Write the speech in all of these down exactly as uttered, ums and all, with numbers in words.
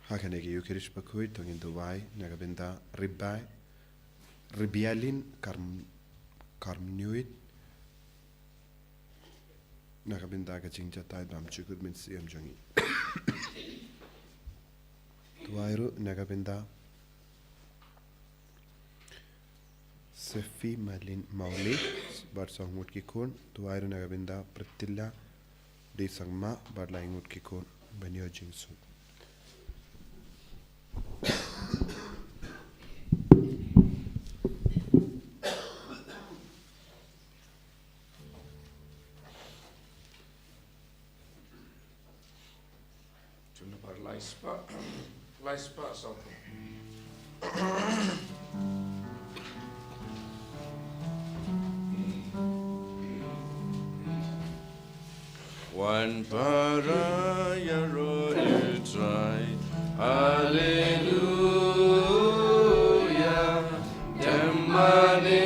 Ha kane ka Eucharist bakhuid to ngin duwai na ka bynta Ribai, Ribialin Karm-, Karmnuit, na ka bynta ka jingjatai bymjukut mynsiem jong ngi. Duwai ruh na ka bynta Sefi Malin Mauli bad saw ngut ki khun. Duwai ruh na ka bynta Priscilla Dei Sangma bad lai ngut ki khun. Ban ïoh jingsuk. Tun na par lai spah, lai spah saw. Wan para ïaroh ïa U Trai. Haleluya. Dem mane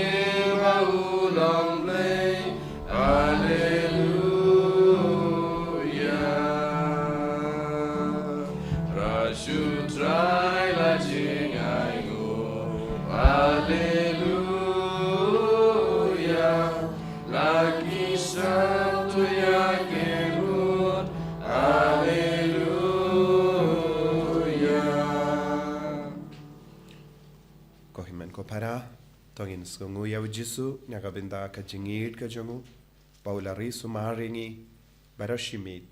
ba u long Blei. Haleluya. Rashu Trai la jingainguh. Haleluya. La ki santu ïa ki lut. Haleluya. Ko hynmen ko para, to ngin sngewnguh ïa U Jisu na ka bynta ka jingïeit ka jong u, ba u la ri sumar ïa ngi baroh shi miet,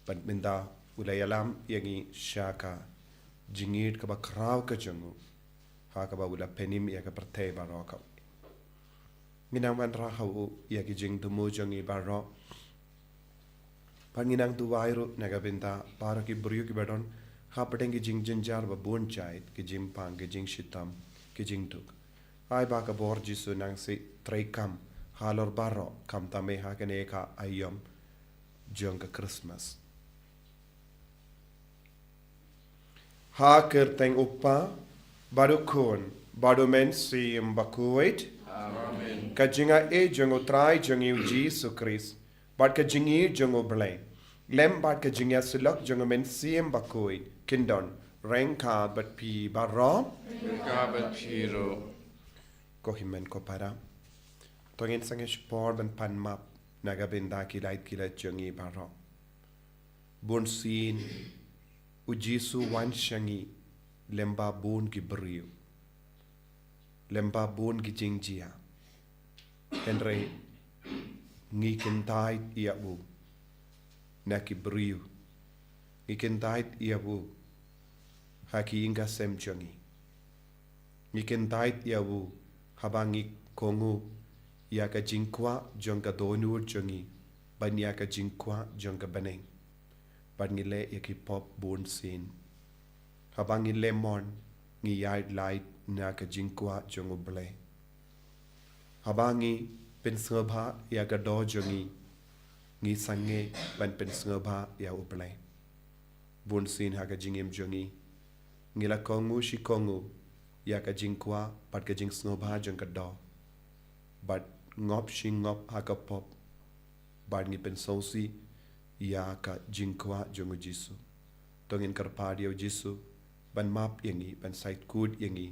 bad mynta u la ïalam ïa ngi sha ka jingïeit kaba khraw ka jong u, ha kaba u la pynim ïa ka pyrthei baroh kawei. Ngin nang wanrah ha u ïa ki jingthmu jong ngi baroh. Bad ngin nang duwai ruh na ka bynta baroh ki briew kiba don hapdeng ki jingjynjar ba bun jait, ki jingpang, ki jingshitom, ki jingduk. Ai ba ka bor Jisu nang sdang treikam halor baroh, khamtam eh ha kane ka aïom jong ka Christmas. Ha ka kyrteng U Kpa, bad U Khun, bad U Mynsiem Bakhuid. Amen. Ka jingaiei jong U Trai jong ngi U Jisu Khrist, bad ka jingïeit jong U Blei, lem bad ka jingïasyllok jong U Mynsiem Bakhuid, kin don ryngkat bad phi baroh. Ryngkat bad phi ruh. Ko hynmen ko para, to ngin sangeh shipor ban pan map na ka bynta ki lait ki lait jong ngi baroh. Bunsien U Jisu u wan sha ngi lem bad bun ki briew, lem bad bun ki jingjia. Hynrei ngi kyntait ïa u na ki briew. Ngi kyntait ïa u ha ki ïing ka sem jong ngi. Ngi kyntait ïa u haba ngi kohnguh ïa ka jingkwah jong ka dohnud jong ngi, ban ïa ka jingkwah jong ka bneng. Bad ngi leh ïa ki pop bunsien. Haba ngi leh mon, ngi ïaid lait na ka jingkwah jong U Blei. Haba ngi pynsngewbha ïa ka doh jong ngi, ngi sangeh ban pynsngewbha ïa U Blei. Bunsien ha ka jingim jong ngi, ngi la kohnguh shi kohnguh ïa ka jingkwah bad ka jingsngewbha jong ka doh. Bad ngop shi ngop ha ka pop, bad ngi pynsngewsih ïa ka jingkwah jong U Jisu. To ngin kyrpad ïa U Jisu ban map ïa ngi, ban sait kut ïa ngi,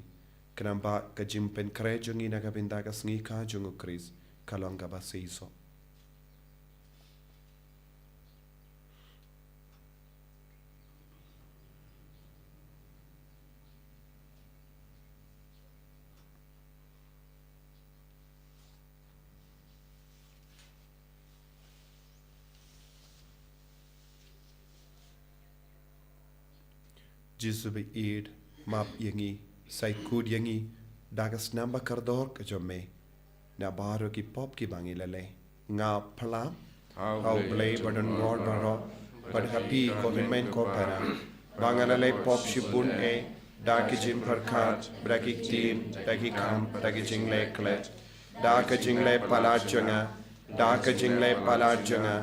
khnang ba ka jingpynkhreh jong ngi na ka bynta ka sngi kha jong U Khrist ka long kaba seisoh. Jisu ba ïeit, map ïa ngi, sait kut ïa ngi da ka snam ba kordor ka jong me, na baroh ki pop kiba ngi la leh. Nga phla ha U Blei ba don bor baroh, bad ha phi ko hynmen ko para, ba nga la leh pop shibun eh, da ki jingpyrkhat, da ki ktien, da ki kam, da ki jingleh klet, da ka jingleh palat jong nga, da ka jingleh palat jong nga,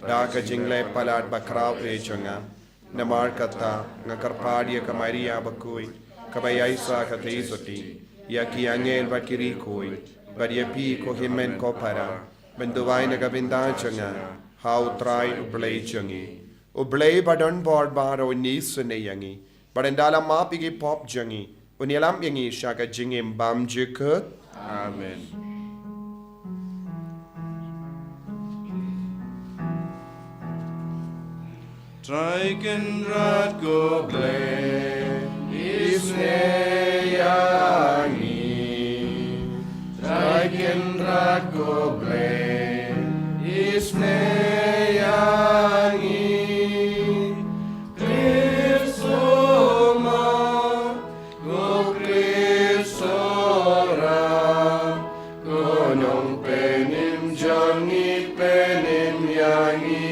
da ka jingleh palat bakhraw eh jong nga. Namar kata nga kyrpad ïa ka Maria bakhuid, kaba ïaisah ka theisotti, ïa ki angel bad ki riewkhuid, bad ïa phi ko hynmen ko para, ban duwai na ka bynta jong nga ha U Trai U Blei jong ngi. U Blei ba don bor baroh un isynei ïa ngi, Bad ynda la map ïa ki pop jong ngi, un ïalam ïa ngi sha ka jingim bymjukut. Amen. Trai Kynrad ko Blei, isynei ïa ngi. Trai Kynrad ko Blei, isynei ïa ngi. Khrist Sohma, ko Khrist Sohra, ko Nongpynim jong ngi, pynim ïa ngi.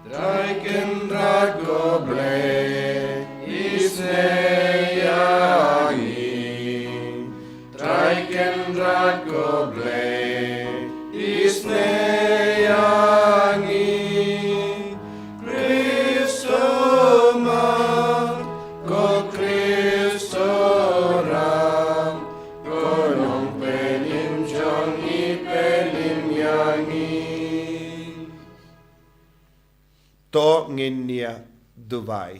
Trai Kynrad ko Blei, isynei ïa ngi. Trai Kynrad ko Blei, isynei ïa ngi. Khrist Sohma, ko Khrist Sohra, ko Nongpynim jong ngi, pynim ïa ngi. To ngin ïa duwai.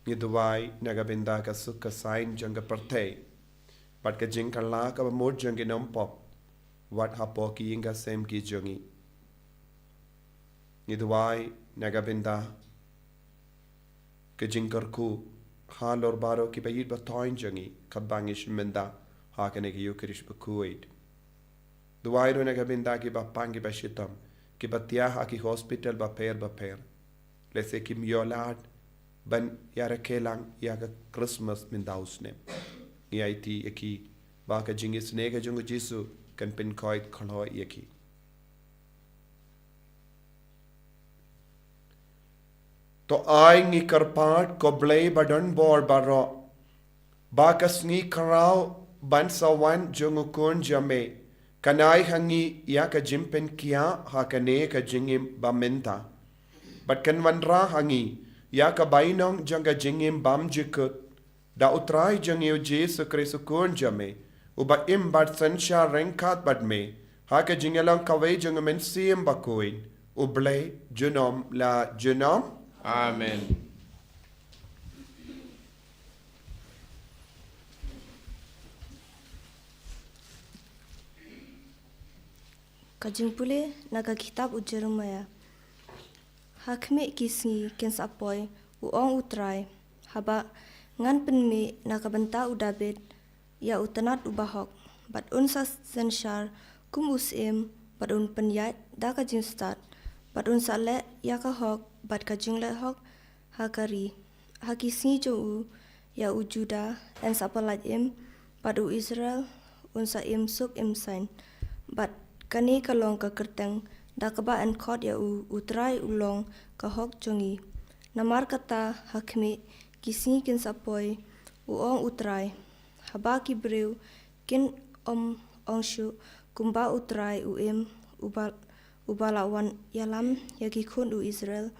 Ngi duwai na ka bynta ka suk ka saiñ jong ka pyrthei bad ka jingkylla kaba mut jong ki nongpop, wat hapoh ki ïing ki sem ki jong ngi. Ngi duwai na ka bynta ka jingkyrkhu halor baroh kiba ïeit ba thoiñ jong ngi, katba ngi shim bynta ha kane ka Ïukharist bakhuid. Duwai ruh na ka bynta kiba pang kiba shitom, kiba thiah ha ki hospital bapher bapher. Lehse kim ïoh lad ban ïarakhe lang ïa ka Christmas mynta u snem. Ngi aiti ïa ki ba ka jingisynei ka jong u Jisu kan pynkhoit khlaiñ ïa ki. To ai ngi kyrpad ko Blei ba don bor baroh, ba ka sngi khraw ban sa wan jong u Khun jong me kan ai ha ngi ïa ka jingpynkhiah ha kane ka jingim ba mynta, bad kan wanrah ha ngi ïa ka bainong jong ka jingim bymjukut. Da u Trai jong ngi u Jisu Khrist u Khun jong me, uba im bad synshar ryngkat bad me ha ka jingïalong kawei jong u Mynsiem Bakhuid, u Blei junom la junom. Amen. Ka jingpule na ka kitab u Jeremiah. Ha khmih ki sngi kin sa poi, u ong u Trai, haba ngan pynmih na ka bynta u Dabid ïa u tnat uba hok, bad un sa synshar kum u syiem, bad un pynïaid da ka jingstad, bad un sa leh ïa ka hok bad ka jingleh hok ha ka ri. Ha ki sngi jong u, ïa u Juda yn sa pyllait im, bad u Israel un sa im suk im saiñ. Bad kane ka long ka kyrteng da kaba yn khot ïa u, u Trai u long ka hok jong ngi. Namar kata ha khmih ki sngi kin sa poi, u ong u Trai, haba ki briew kin ym ong shuh kumba u Trai u im, uba, uba la wan ïalam ïa ki khun u Israel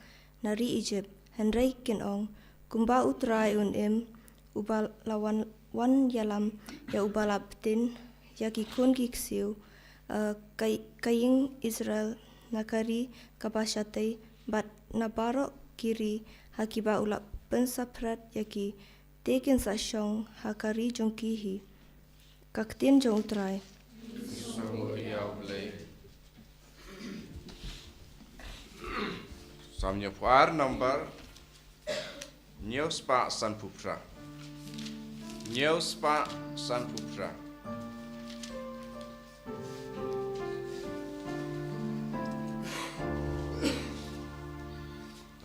na ri Egypt, hynrei kin ong, kumba u Trai un im, uba la wan, wan ïalam ïa uba la btin ïa ki khun ki ksiew, eh, ka, ka ïing Israel na ka ri kaba shatei, bad na baroh ki ri ha kiba u la pynsaphriang ïa ki, te kin sa shong ha ka ri jong ki hi. Ka ktien jong u Trai. Sam Hynñiewphew ar, number hynñiewspah sanphew phra. Hynñiewspah sanphew phra.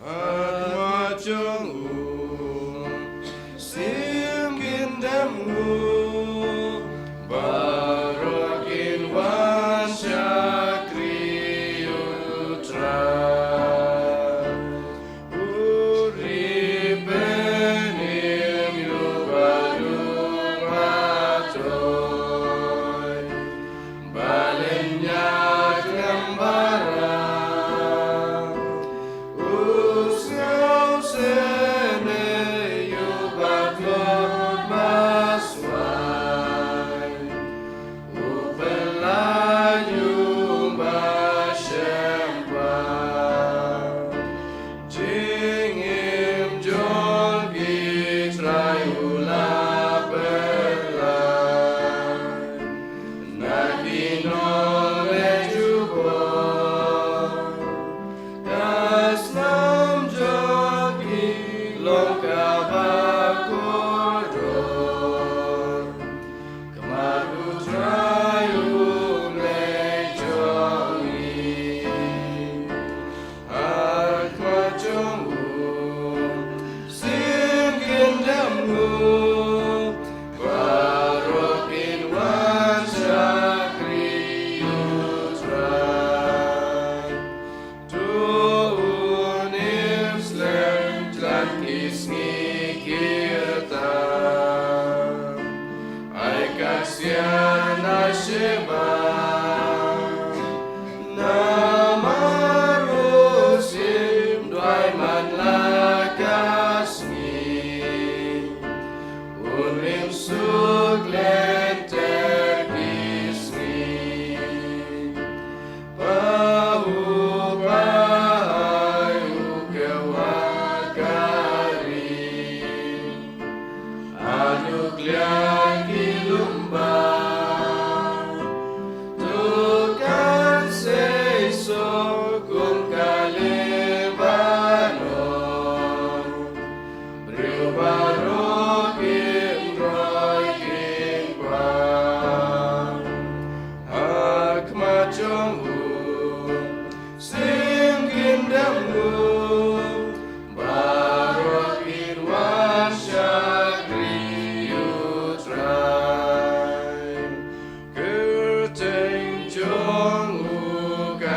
Tad ma jong u, sim kin dem u, baroh kin wan shakri u Trai. U ri pynim u ba u ba to.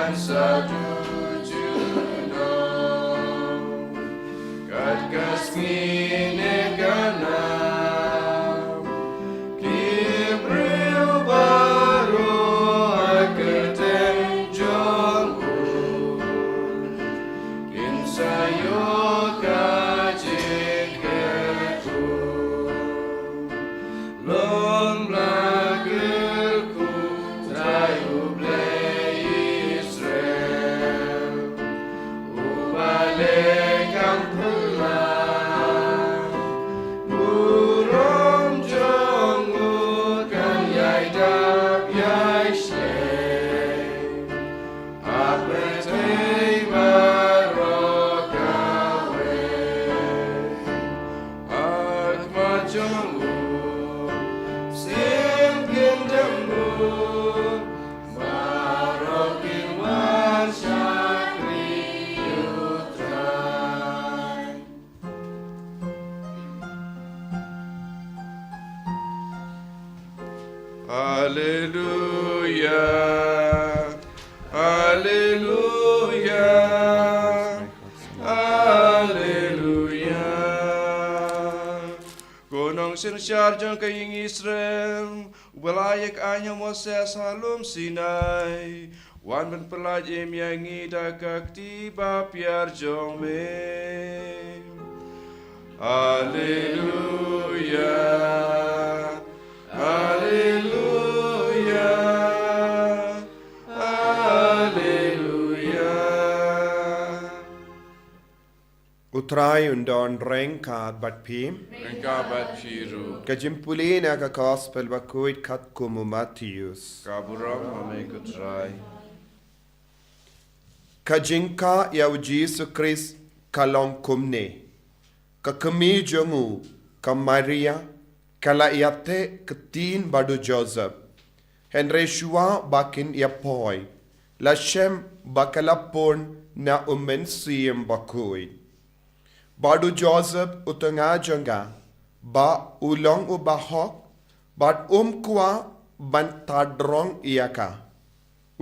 Sa tu juno, kat ka sngi ne ka nam, ki briew baroh ha ka kyrteng jong u, kin sa ïoh ka jingkyrkhu. Long ba la kyrkhu Trai U Blei Israel, uba leh kam phylla, burom jong u kan ïai dap ïai shlei ha pyrthei baroh kawei. Ha khmat jong u, sien kin dem bun, baroh kin wan shakri ïa u Trai. Haleluya. Haleluya. Haleluya. Ko nongsynshar jong ka ïing Israel, uba la ïa ka aiñ ha Moses ha lum Sinai, wan ban pyllait im ïa ngi da ka kti ba pher jong me. Haleluya. Haleluya. Haleluya. U Trai un don ryngkat bad phi. Ryngkat bad phi ruh. Ka jingpule na ka Gospel bakhuid katkum u Mathaios. Ka burom ha me ko Trai. Ka jingkha ïa u Jisu Khrist ka long kumne. Ka kmie jong u, ka Maria, ka la ïateh ktien bad u Joseph. Hynrei shuwa ba kin ïapoi, la shem ba ka la pun na u Mynsiem Bakhuid. Bad u Joseph u tnga jong ka, ba u long u bahok, bad um kwah ban tad rong ïa ka.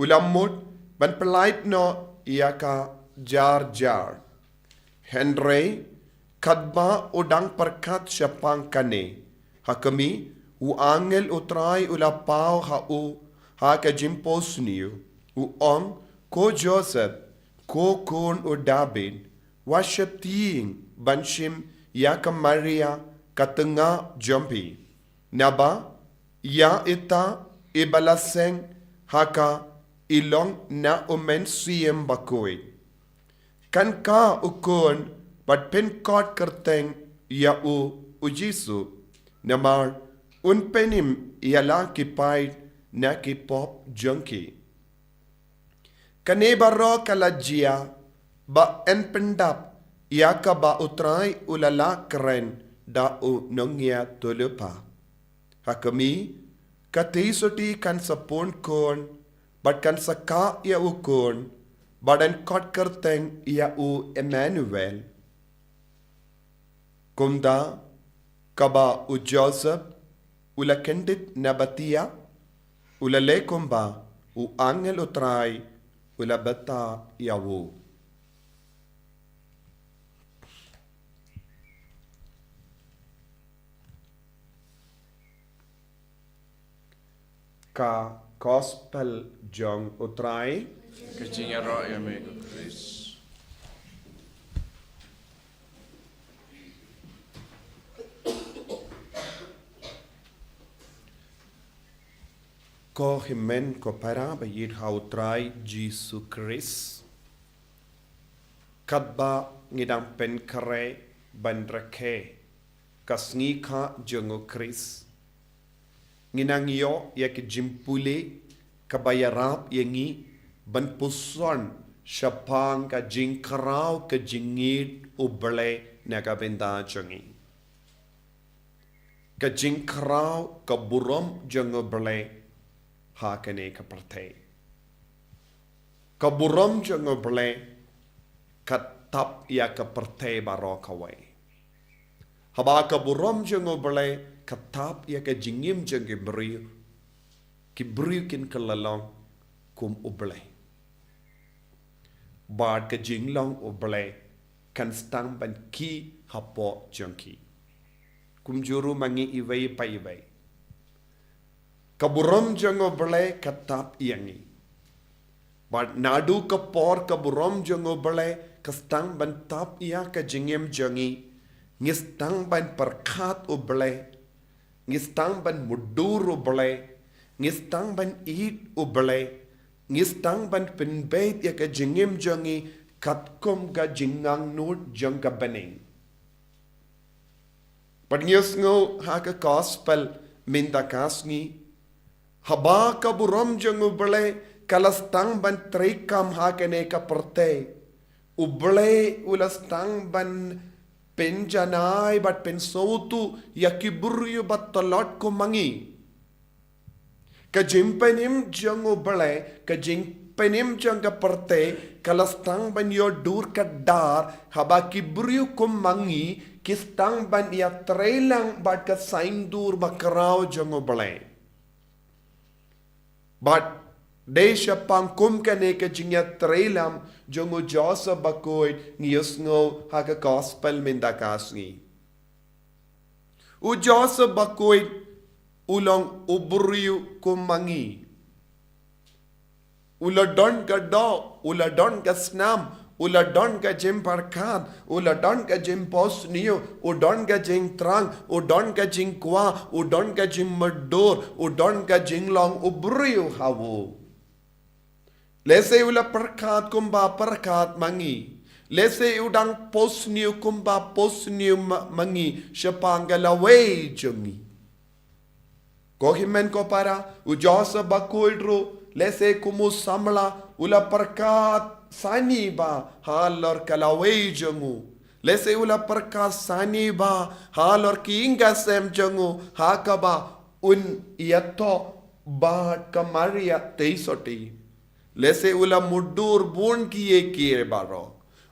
U la mut ban pyllait noh ïa ka jar jar. Hynrei katba u dang pyrkhat shaphang kane, ha khmih, u angel u Trai u la paw ha u ha ka jingphohsniew, u ong, ko Joseph, ko khun u Dabid, wat sheptieng ban shim ïa ka Maria ka tnga jong phi. Naba ïa ita iba la seng ha ka i long na u Mynsiem Bakhuid. Kan kha u khun bad phin khot kyrteng ïa u u Jisu, namar un pynim ïa la ki paid na ki pop jong ki. Kane baroh ka la jia ba yn pyndap ïa kaba u Trai u la lah kren da u nongïathuhlypa. Ha khmih, ka theisotti kan sa pun khun, bad kan sa kha ïa u khun, bad yn khot kyrteng ïa u Emmanuel. Kumta, kaba u Joseph u la kyndit na batia, u la leh kumba u angel u Trai u la batai ïa u. Ka Gospel jong u Trai. Ka jingïaroh ïa me ko Khrist. Ko hynmen ko para ba ïeit ha u Trai Jisu Khrist. Katba ngi dang pynkhreh ban rakhe ka sngi kha jong u Khrist, ngi nang ïoh ïa ka jingpule kaba ïarap ïa ngi ban puson shaphang ka jingkhraw ka jingïeit u Blei na ka bynta jong ngi. Ka jingkhraw ka burom jong u Blei ha kane ka pyrthei. Ka burom jong u Blei ka tap ïa ka pyrthei baroh kawei. Haba ka burom jong u Blei ka tap ïa ka jingim jong ki briew, ki briew kin kylla long kum u Blei. bad ka jinglong U Blei kan sdang ban kiew hapoh jong ki. Kumjuh ruh ma ngi iwei pa iwei, ka burom jong U Blei ka tap ïa ngi. Bad naduh ka por ka burom jong U Blei ka sdang ban tap ïa ka jingim jong ngi, ngi sdang ban pyrkhat U Blei, ngi sdang ban mutdur U Blei, ngi sdang ban ïeit U Blei, ngi sdang ban pynbeit ïa ka jingim jong ngi katkum ka jingangnud jong ka bneng. Bad ngi ïohsngew ha ka gospel mynta ka sngi, haba ka burom jong U Blei ka la sdang ban treikam ha kane ka pyrthei, U Blei u la sdang ban pynjanai bad pynsngewthuh ïa ki briew ba tlot kum ma ngi. Ka jingpynim jong U Blei, ka jingpynim jong ka pyrthei ka la sdang ban ïoh dur kdar haba ki briew kum ma ngi ki sdang ban ïatreilang bad ka saiñdur bakhraw jong U Blei. Bad dei shaphang kum kane ka jingïatreilang jong u Joseph Bakhuid ngi ïohsngew ha ka gospel mynta ka sngi. U Joseph Bakhuid u long u briew kum ma ngi. U la don ka doh, u la don ka snam, u la don ka jingpyrkhat, u la don ka jingphohsniew, u don ka jingthrang, u don ka jingkwah, u don ka jingmutdur, u don ka jinglong u briew ha u. Lehse u la pyrkhat kumba pyrkhat ma ngi. Lehse u dang phohsniew kumba phohsniew ma, ma ngi shaphang ka lawei jong ngi. Ko hynmen ko para, u Joseph Bakhuid ruh, lehse kum u samla, u la pyrkhat sani bha halor ka lawei jong u. Lehse u la pyrkhat sani bha halor ki ïing ki sem jong u, ha kaba un ïathoh bad ka Maria Theisotti. Lehse u la mutdur bun kiei kiei baroh.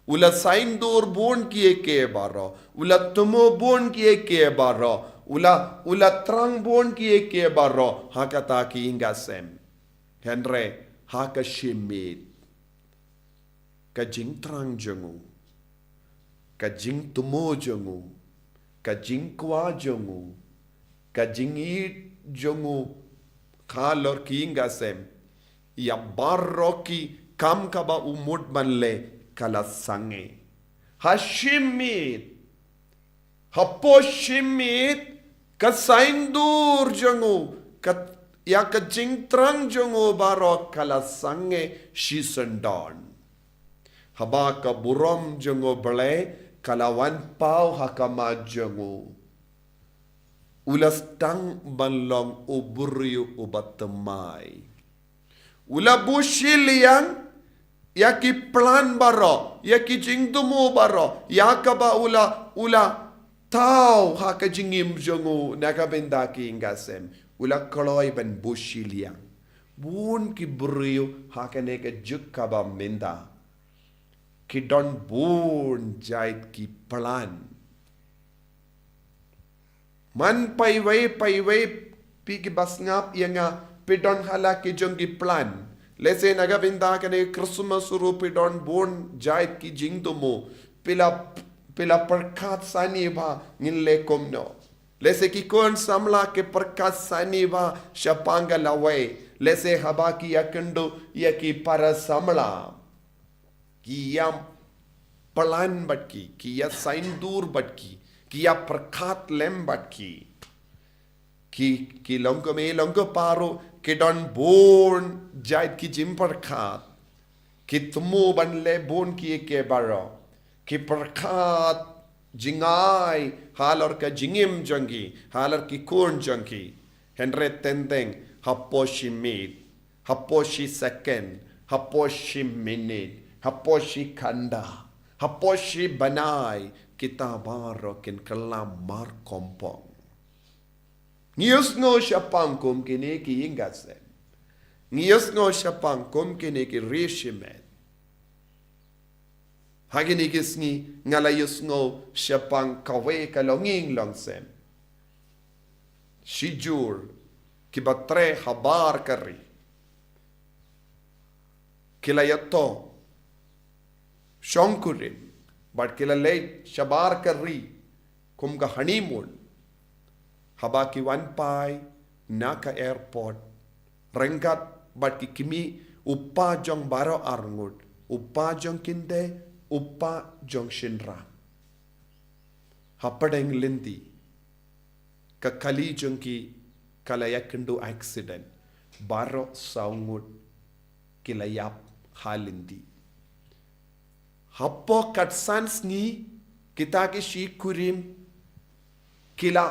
U la saiñdur bun kiei kiei baroh. U la thmu bun kiei kiei baroh. U la, u la thrang bun kiei kiei baroh ha kata ki ïing ki sem. Hynrei ha ka shi miet, ka jingthrang jong u, ka jingthmu jong u, ka jingkwah jong u, ka jingïeit jong u halor ki ïing ki sem, ïa baroh ki kam kaba u mut ban leh ka la sangeh. Ha shi miet, hapoh shi miet, ka saiñdur jong u, ka, ïa ka jingthrang jong u baroh ka la sangeh shisyndon. Haba ka burom jong U Blei ka la wan paw ha khmat jong u, u la sdang ban long u briew uba thymmai. U la buh shiliang ïa ki plan baroh, ïa ki jingthmu baroh, ïa kaba u la, u la thaw ha ka jingim jong u na ka bynta ki ïing ki sem. U la kloi ban buh shiliang. Bun ki briew ha kane ka juk kaba mynta ki don bun jait ki plan. Man paiwei paiwei phi kiba sngap ïa nga phi don ha la ki jong ki plan. Lehse na ka bynta kane Christmas ruh phi don bun jait ki jingthmu. Phi la, phi la pyrkhat sani bha ngin leh kumno. Lehse ki khun samla ki pyrkhat sani bha shaphang ka lawei. Lehse haba ki ïakynduh ïa ki para samla, ki ïa plan bad ki, ki ïa saiñdur bad ki, ki ïa pyrkhat lem bad ki. Ki, ki long kmie long kpa ruh ki don bun jait ki jingpyrkhat. Ki thmu ban leh bun kiei kiei baroh. Ki pyrkhat jngai halor ka jingim jong ki, halor ki khun jong ki. Hynrei teng teng hapoh shi miet, hapoh shi second, hapoh shi minit, hapoh shi kynda, hapoh shi bnai, kita baroh kin kylla markompong. Ngi ïohsngew shaphang kum kine ki ïing ki sem. Ngi ïohsngew shaphang kum kine ki ri shimet. Ha kine ki sngi nga la ïohsngew shaphang kawei ka longïing longsem. Shijur kiba trei habar ka ri ki la ïathoh shongkurim, bad ki la leit shabar ka ri kum ka honeymoon. Haba ki wan phai na ka airport, ryngkat bad ki kmie, u kpa jong baroh arngut, u kpa jong kynthei, u kpa jong shynrang. Hapdeng lynti, ka kali jong ki ka la ïakynduh accident. Baroh saw ngut ki la ïap ha lynti. Hapoh katsan sngi, kita ki shi kurim ki la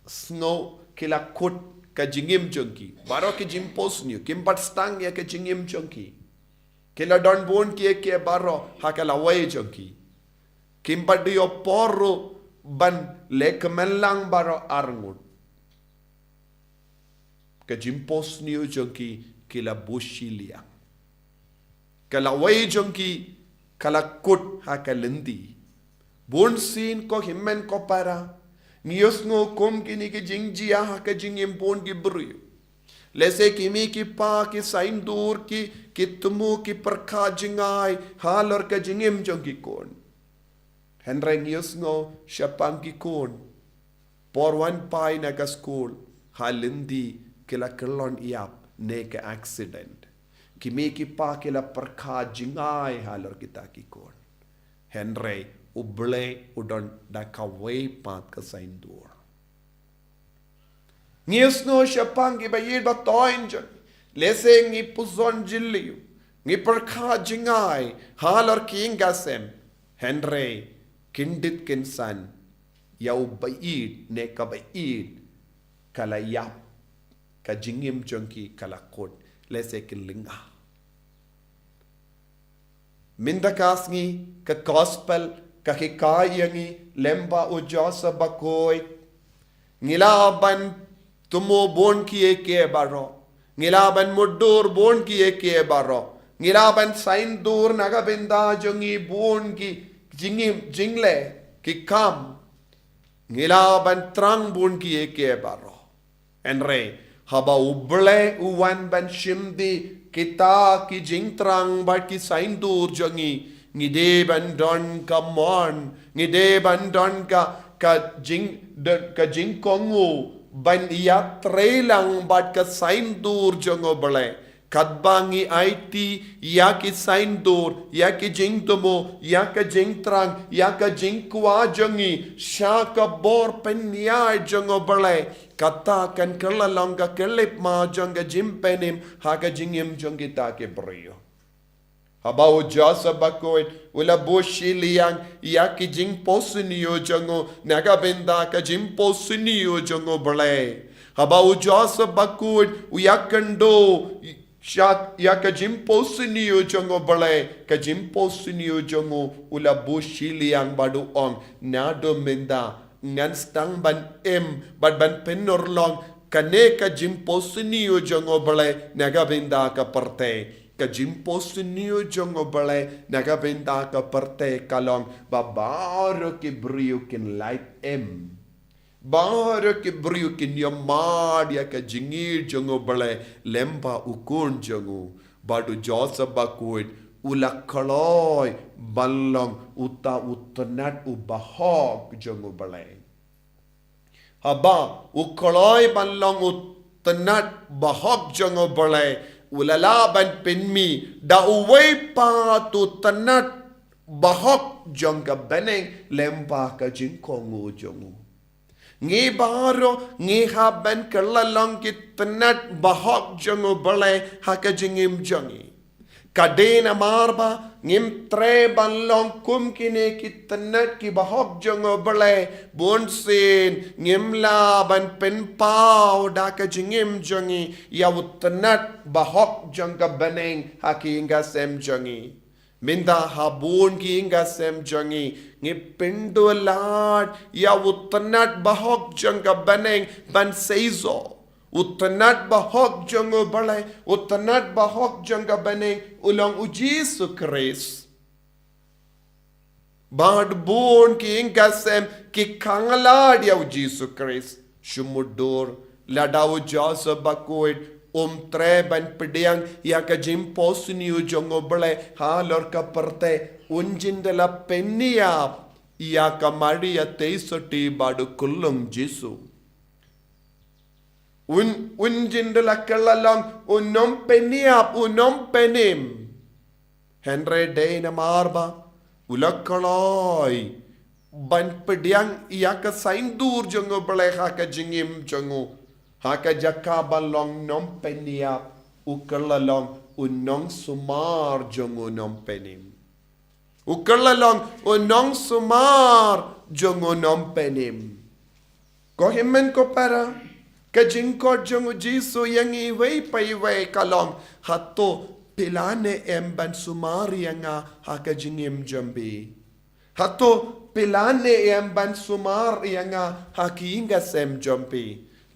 sngew, ki la kut ka jingim jong ki. Baroh ki jingphohsniew, kim pat sdang ïa ka jingim jong ki. Ki la don bun kiei kiei baroh ha ka lawei jong ki. Kim pat ïoh por ruh ban leh kmen lang baroh arngut. Ka jingphohsniew jong ki, ki la buh shiliang. Ka lawei jong ki ka la kut ha ka lynti. Bunsien ko hynmen ko para, ngi ïohsngew kum kine ki jingjia ha ka jingim bun ki briew. Lehse ki mei ki pa, ki saiñdur, ki, ki thmu, ki pyrkhat jngai halor ka jingim jong ki khun. Hynrei ngi ïohsngew shaphang ki khun, por wan phai na ka skul, ha lynti ki la kyllon ïap ne ka accident. Ki mei ki pa ki la pyrkhat jngai halor kita ki khun. Hynrei U Blei u don da kawei pat ka saiñdur. Ngi ïohsngew shaphang ki ba ïeit ba thoiñ jong ngi. Lehse ngi pyrshang jylliew, ngi pyrkhat jngai halor ki ïing ki sem. Hynrei kyndit kynsan, ïa u ba ïeit ne ka ba ïeit ka la ïap, ka jingim jong ki ka la kut, lehse kin lynga. Mynta ka sngi ka gospel ka hikai ïa ngi lem bad u Joseph bakhuid. Ngi lah ban thmu bun kiei kiei baroh. Ngi lah ban mutdur bun kiei kiei baroh. Ngi lah ban saiñdur na ka bynta jong ngi bun ki jingim, jingleh, ki kam. Ngi lah ban thrang bun kiei kiei baroh. Hynrei haba U Blei u wan ban shim dih kita ki jingthrang bad ki saiñdur jong ngi, ngi dei ban don ka mon, ngi dei ban don ka, ka jing, don ka jingkohnguh ban ïatrei lang bad ka saiñdur jong U Blei. Katba ngi aiti ïa ki saiñdur, ïa ki jingthmu, ïa ka jingthrang, ïa ka jingkwah jong ngi sha ka bor pynïaid jong U Blei, kata kan kylla long ka khyllipmat jong ka jingpynim ha ka jingim jong kita ki briew. Haba u Joseph bakhuid u la buh shiliang ïa ki jingphohsniew jong u na ka bynta ka jingphohsniew jong U Blei. Haba u Joseph bakhuid u ïakynduh sha ïa ka jingphohsniew jong U Blei, ka jingphohsniew jong u, u la buh shiliang bad u ong, naduh mynta ngan sdang ban im bad ban pynurlong kane ka jingphohsniew jong U Blei na ka bynta ka pyrthei. Ka jingphohsniew jong U Blei na ka bynta ka pyrthei ka long ba baroh ki briew kin lait im. Baroh ki briew kin ïohmad ïa ka jingïeit jong U Blei lem bad u khun jong u. Bad u Joseph bakhuid u la kloi ban long uta u tnat u bahok jong U Blei. Haba u kloi ban long u tnat bahok jong U Blei, u la lah ban pynmih da uwei pat u tnat bahok jong ka bneng lem bad ka jingkohnguh jong u. Ngi baroh ngi hap ban kylla long ki tnat bahok jong U Blei ha ka jingim jong ngi. Ka dei namar ba ngim treh ban long kum kine ki tnat ki bahok jong U Blei, bunsien ngim lah ban pynpaw da ka jingim jong ngi ïa u tnat bahok jong ka bneng ha ki ïing ki sem jong ngi. Mynta ha bun ki ïing ki sem jong ngi, ngi pynduh lad ïa u tnat bahok jong ka bneng ban seisoh. U tnat bahok jong U Blei, u tnat bahok jong ka bneng u long U Jisu Khrist. Bad bun ki ïing ki sem ki khang lad ïa U Jisu Khrist. Shu mutdur, lada u Joseph bakhuid Um treh ban pdiang ïa ka jingphohsniew jong U Blei halor ka pyrthei, un jin da la pynïap ïa ka Maria Theisotti bad u khyllung Jisu. Un, un jin da la kylla long u nongpynïap, u nongpynim. Hynrei dei namar ba u la kloi ban pdiang ïa ka saiñdur jong U Blei ha ka jingim jong u, ha ka jaka ba long nongpynïap, u kylla long u nongsumar jong u nongpynim. U kylla long u nongsumar jong u nongpynim. Ko hynmen ko para, ka jingkhot jong U Jisu ïa ngi iwei pa iwei ka long, hato phi la ne em ban sumar ïa nga ha ka jingim jong phi? Hato phi la ne em ban sumar ïa nga ha ki ïing ki sem jong phi?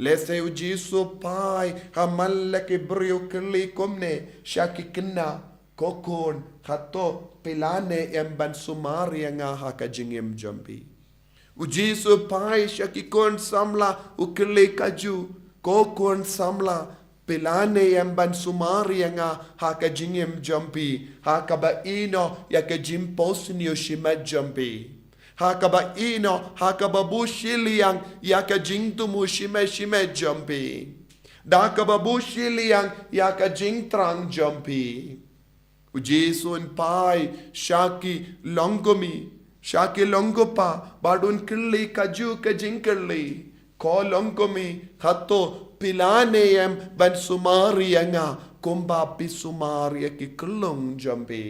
Lehse U Jisu u phai ha man la ki briew, kylli kumne sha ki khynnah, ko khun, hato phi la ne em ban sumar ïa nga ha ka jingim jong phi? U Jisu u phai sha ki khun samla, u kylli kajuh, ko khun samla, phi la ne em ban sumar ïa nga ha ka jingim jong phi, ha kaba ïehnoh ïa ka jingphohsniew shimet jong phi, ha kaba ïehnoh, ha kaba buh shiliang ïa ka jingthmu shimet shimet jong phi, da kaba buh shiliang ïa ka jingthrang jong phi? U Jisu un phai sha ki longkmie, sha ki long kpa, bad un kylli kajuh ka jingkylli, ko longkmie, hato phi la ne em ban sumar ïa nga kumba phi sumar ïa ki khyllung jong phi?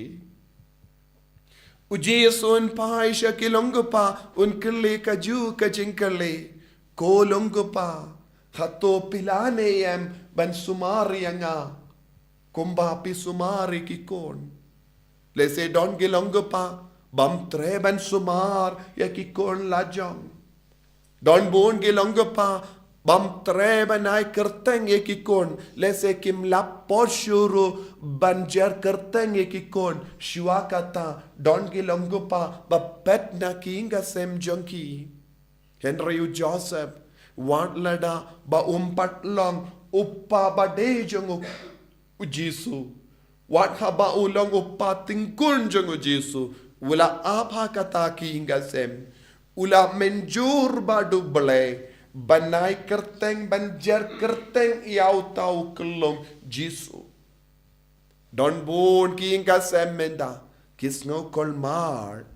U Jisu un phai sha ki long kpa, un kylli kajuh ka jingkylli, ko long kpa, hato phi la ne em ban sumar ïa nga kumba phi sumar ïa ki khun? Lehse don ki long kpa bym treh ban sumar ïa ki khun lajong. Don bun ki long kpa bym treh ban ai kyrteng ïa ki khun, lehse kim lah por shuh ruh ban jer kyrteng ïa ki khun. Shuwa kata, don ki long kpa ba peit na ki ïing ki sem jong ki. Hynrei u Joseph, wat lada ba um pat long u kpa ba dei jong u, u Jisu, wat haba u long u kpa tyngkhun jong u Jisu, u la ap ha kata ki ïing ki sem, u la mynjur bad U Blei ban ai kyrteng, ban jer kyrteng ïa uta u khyllung Jisu. Don bun ki ïing ki sem mynta ki sngew kolmar.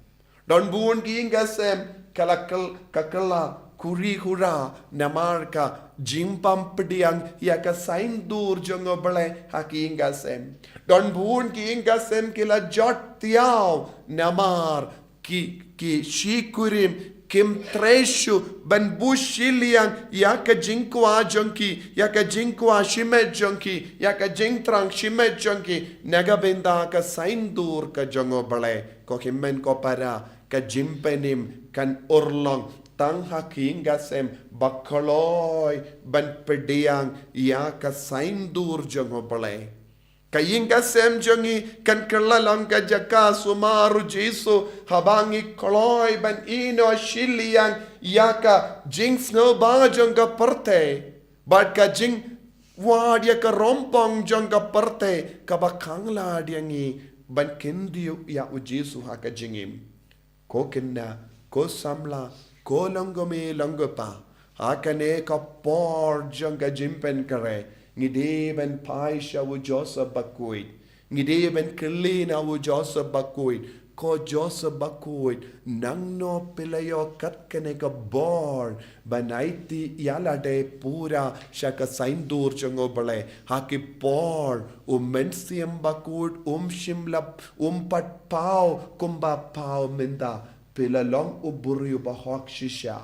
Don bun ki ïing ki sem ka la kyl-, ka kylla khuri khura namar ka jingbym pdiang ïa ka saiñdur jong U Blei ha ki ïing ki sem. Don bun ki ïing ki sem ki la jot thiaw namar ki, ki shi kurim kim treh shuh ban buh shiliang ïa ka jingkwah jong ki, ïa ka jingkwah shimet jong ki, ïa ka jingthrang shimet jong ki, na ka bynta ka saiñdur ka jong U Blei. Ko hynmen ko para, ka jingpynim kan urlong tang ha ki ïing ki sem ba kloi ban pdiang ïa ka saiñdur jong U Blei. Ka ïing ka sem jong ngi kan kylla long ka jaka sumar u Jisu haba ngi kloi ban ïehnoh shiliang ïa ka jingsngewbha jong ka pyrthei bad ka jingwad ïa ka rongpong jong ka pyrthei kaba khang lad ïa ngi ban kyntiew ïa u Jisu ha ka jingim. Ko khynnah, ko samla, ko longkmie longkpa, ha kane ka por jong ka jingpynkhreh, ngi dei ban phai sha u Joseph Bakhuid. Ngi dei ban kylli na u Joseph Bakhuid, ko Joseph Bakhuid, nangno phi la ïoh kat kane ka bor ban aiti ïa lade pura sha ka saiñdur jong U Blei? Ha ki por u Mynsiem Bakhuid um shym la, um pat paw kumba paw mynta. Phi la long u briew ba hok shisha.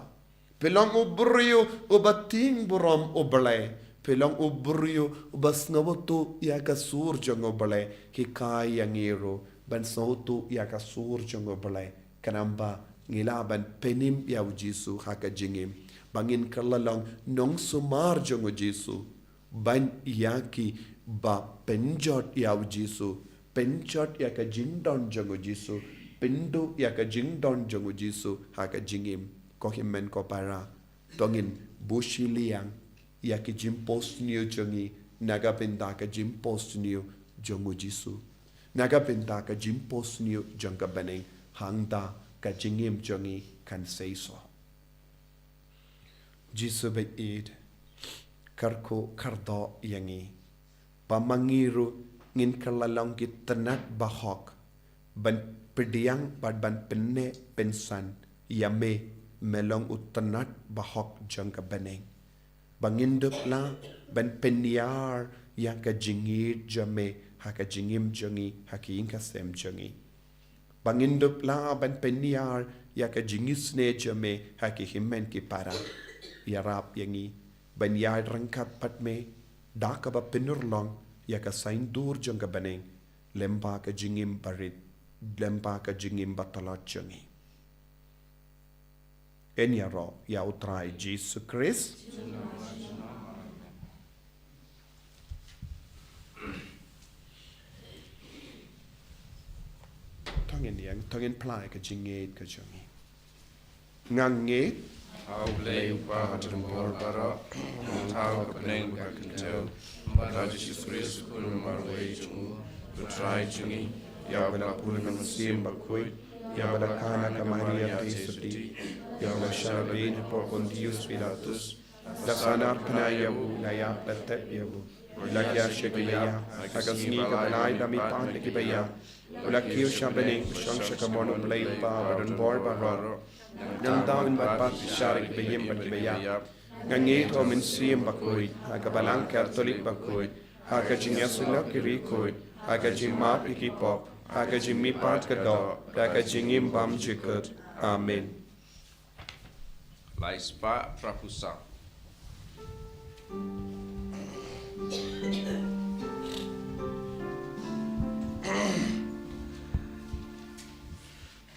Phi long u briew uba tieng burom U Blei. Phi long u briew uba sngewthuh ïa ka sur jong U Blei. Hikai ïa ngi ruh ban sngewthuh ïa ka sur jong U Blei, khnang ba ngi lah ban pynim ïa u Jisu ha ka jingim, ba ngin kylla long nongsumar jong u Jisu. Ban ïa kiba pynjot ïa u Jisu, pynjot ïa ka jingdon jong u Jisu, pynduh ïa ka jingdon jong u Jisu ha ka jingim. Ko hynmen ko para, to ngin buh shiliang ïa ki jingphohsniew jong ngi Na ka bynta ka jingphohsniew jong u Jisu. Na ka bynta ka jingphohsniew jong ka bneng, hangta ka jingim jong ngi kan seisoh. Jisu baieit, kyrkhu kyrdoh ïa ngi. Ba ma ngi ruh ngin kylla long ki tnat bahok, ban pdiang bad ban pynneh pynsan ïa me, me long u tnat bahok jong ka bneng. Ba ngin dup lah ban pynïar ïa ka jingïeit jong me ha ka jingim jong ngi, ha ka ïing ka sem jong ngi. Ba ngin dup lah ban pynïar ïa ka jingisynei jong me ha ki hynmen ki para. Ïarap ïa ngi ban ïaid ryngkat bad me da kaba pynurlong ïa ka saiñdur jong ka bneng, lyngba ka jingim barit, lyngba ka jingim batlot jong ngi. Yn ïaroh ïa u Trai Jisu Khrist. To ngin ïeng, to ngin pynlait ka jingngeit ka jong ngi. Nga ngeit ha U Blei U Kpa Badonbor Baroh, U Thaw ka bneng bad ka kyntiew, bad ha U Jisu Khrist U Khun Marwei jong U, U Trai jong ngi, ïa uba la bun na U Mynsiem Bakhuid, ïa uba la kha na ka Maria Theisotti, ïa uba la shah lade hapoh Pontius Pilatus, la sahnarphna ïa U, la ïap la tep ïa U, la jia sha kiba ïap, ha ka sngi kaba lai da mihpat na kiba ïap, U la kiew sha bneng, U shong sha ka mon U Blei U Kpa Badonbor Baroh. Nangta Un bat pat sha kiba im bad kiba ïap. Nga ngeit ha U Mynsiem Bakhuid, ha ka Balang Katholik Bakhuid, ha ka jingïasyllok ki riewkhuid, ha ka jingmap ïa ki pop, ha ka jingmihpat ka doh, ha ka jingim bymjukut. Amen. Lai spah phra phew saw.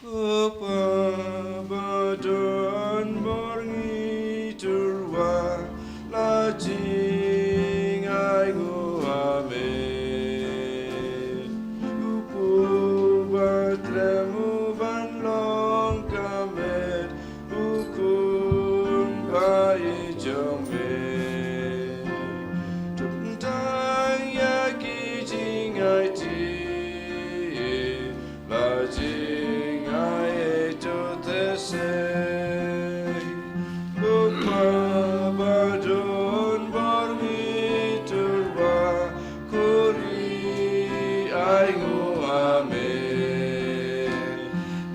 Ko Pa ba don bor, ngi tyrwa la jingainguh, amen. U Kpu Bathlem u ban long ka met, U Khun ba ïeit jong me. To kyntang ïa ki jingaiti, la jingai to te sei. Ko Pa ba don bor, ngi tyrwa khuri ainguh, amen.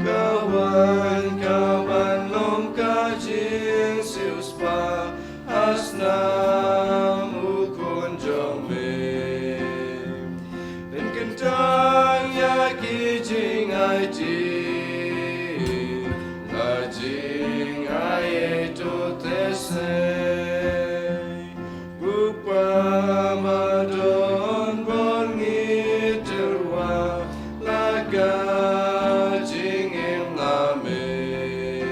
Ka wan ka ban long ka jingsiewspah ha snam U Khun jong me. Pynkyntang ïa ki jingaiti, la jingai to te sei. U Kpa ba don bor, ngi tyrwa la ka jingim, amen.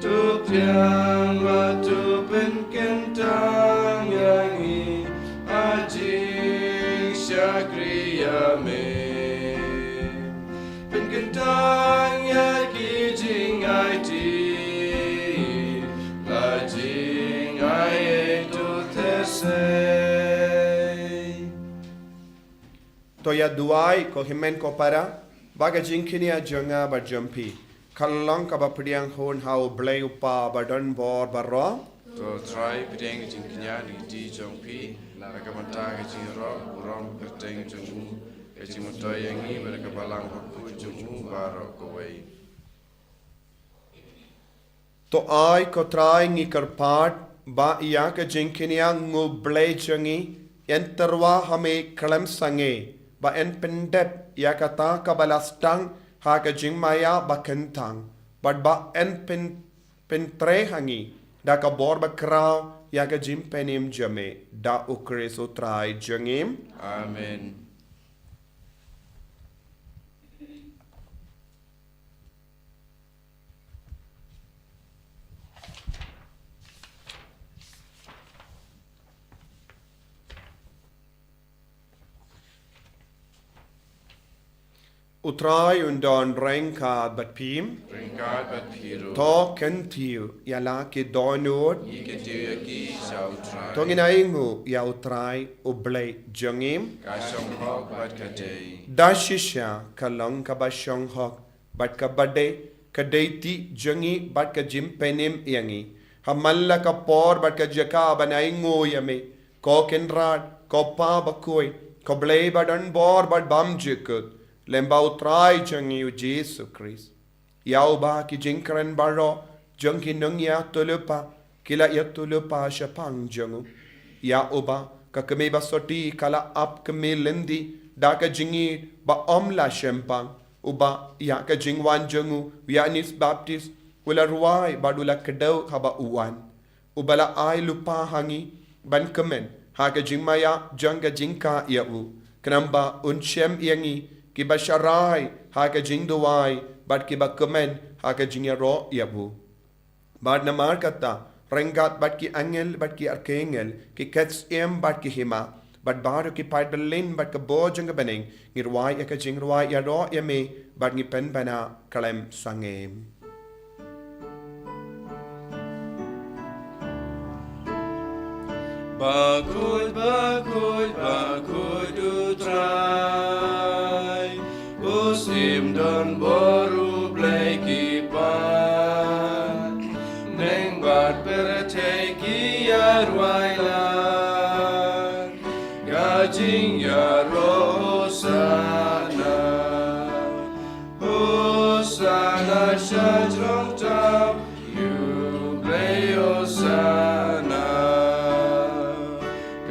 To pdiang bad to pynkyntang ïa ngi ha jingshakri ïa me. Pynkyntang ïa ki jingaiti, la jingai to te sei. To ïa duwai ko hynmen ko para, ba ka jingkñia jong nga bad jong phi kan long kaba pdiang hun ha U Blei U Kpa Badonbor Baroh. To Trai, pdiang ka jingkñia da ka kti jong phi, na ka bynta ka jingïaroh burom kyrteng jong U, ka jingmyntoi ïa ngi bad ka Balang Bakhuid jong U baroh kawei. To ai ko Trai, ngi kyrpad ba ïa ka jingkñia U Blei jong ngi yn tyrwa ha me khlem sangeh, ba yn pyndep ïa kata kaba la sdang ha ka jingmaïa bakyntang, bad ba yn pyn pyntrei ha ngi da ka bor bakhraw ïa ka jingpynim jong me, da U Khrist U Trai jong ngi. Amen. U Trai un don ryngkat bad phi. Ryngkat bad phi ruh. To kyntiew ïa la ki dohnud. Ngi kyntiew ïa ki sha U Trai. To ngin ainguh ïa U Trai U Blei jong ngi. Ka shong hok bad ka dei. Da shisha ka long kaba shong hok bad kaba dei, ka dei tih jong ngi bad ka jingpynim ïa ngi ha man la ka por bad ka jaka ban ainguh ïa me, ko Kynrad, ko Pa bakhuid, ko Blei ba don bor bad bymjukut, lem bad U Trai jong ngi U Jisu Khrist. Ïa uba ki jingkren baroh jong ki nongïathuhlypa ki la ïathuhlypa shaphang jong u. Ïa uba ka kmie basotti ka la ap kmie lynti da ka jingïeit ba ym la shempang, uba ïa ka jingwan jong u Ïoannis Baptist u la rwai bad u la kdew haba u wan, uba la ai lypa ha ngi ban kmen ha ka jingmaïa jong ka jingkah ïa u, khnang ba un shem ïa ngi kiba sharai ha ka jingduwai bad kiba kmen ha ka jingïaroh ïa u. Bad namar kata, ryngkat bad ki angel bad ki arkangel, ki ksiem bad ki hima, bad baroh ki paid byllien bad ka bor jong ka bneng, ngi rwai ïa ka jingrwai ïaroh ïa me, bad ngi pynbna khlem sangeh. Bakhuid, bakhuid, bakhuid U Trai, u syiem don bor, U Blei ki paid. Bneng bad pyrthei ki ïa rwai lad ka jingïaroh Hosana. Hosana sha jrong tam ïa U Blei, Hosana.